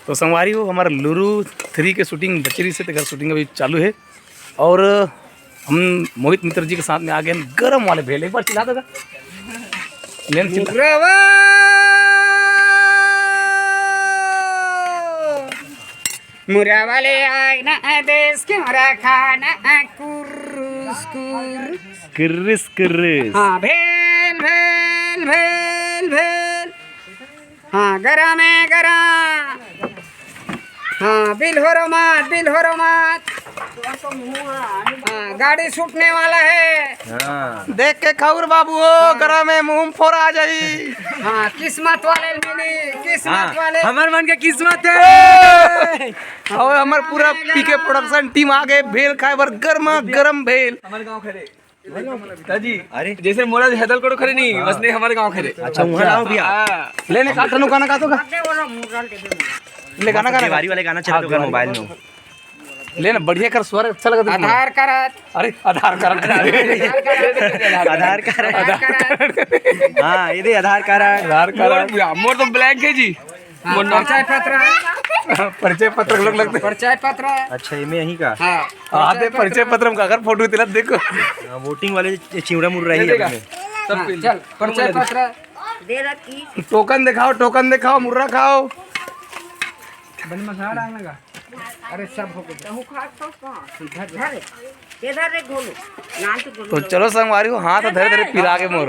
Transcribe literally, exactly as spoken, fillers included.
तो संगवारी हो, हमर लुरु थ्री के शूटिंग बचे रहिस हे, तेकर शूटिंग अभी चालू हे। और हम मोहित मित्र जी के साथ में आ गए हैं गरम वाले भेल। एक बार चिल्ला दो। लेन चिल्ला। मुर्रा वाले आए ना देश के, मुर्रा खाना कुर्रुस कुर्रुस। किर्रिस किर्रिस। हाँ, भेल, भेल, भेल, भेल। हाँ, गरम हे, गरम। हाँ, बिल हो रो मत, बिल हो रो मत। हाँ, गाड़ी छूटने वाला है। हाँ। देख के खौर बाबू हो, गरम हे, मुंह फोरा जाही। हाँ, किस्मत वाले मिली, किस्मत हाँ, वाले। हमर मन के किस्मत हे। और हमर पूरा पीके प्रोडक्शन टीम आ गए भेल खाए बर, गरमा गरम भेल। हमर गांव खड़े। जी। अरे। जैसे मोला हैदल कोड़ो खड़े नहीं, हाँ। वैसने हमर गांव खड़े। अच्छा, वहाँ लाओ भैया। हाँ। ले ने, काट नु खाना का तो का। ले गाना, गाना। दिवाली वाले गाना चला दो मोबाइल में। ले ना, बढ़िया कर, स्वर अच्छा लगा। आधार कार्ड। अरे, आधार कार्ड। आधार कार्ड। आधार कार्ड। हाँ, ये दे आधार कार्ड। आधार कार्ड। मोर, मोर तो ब्लैंक है जी। हाँ, मोर नाम परिचय पत्र। परिचय पत्र लोग लगते। परिचय पत्र। अच्छा, ये में यहीं का। हाँ। आते परिचय पत्र में अगर फोटो तिलक देखो। हाँ, वोटिंग वाले चिवड़ा मुर्रा ही है। सब हाँ, चल, परिचय पत्र। दे रखी। टोकन दिखाओ, टोकन दिखाओ, मुर्रा खाओ। बन मसाला डालने का। अरे, सब हो गया। कहूँ खा तो कहाँ? इधर, इधर। इधर रे गोलू। नाम तो गोलू तो लो। चलो संगवारी हो, हाथ धरे धरे पिला के मोर।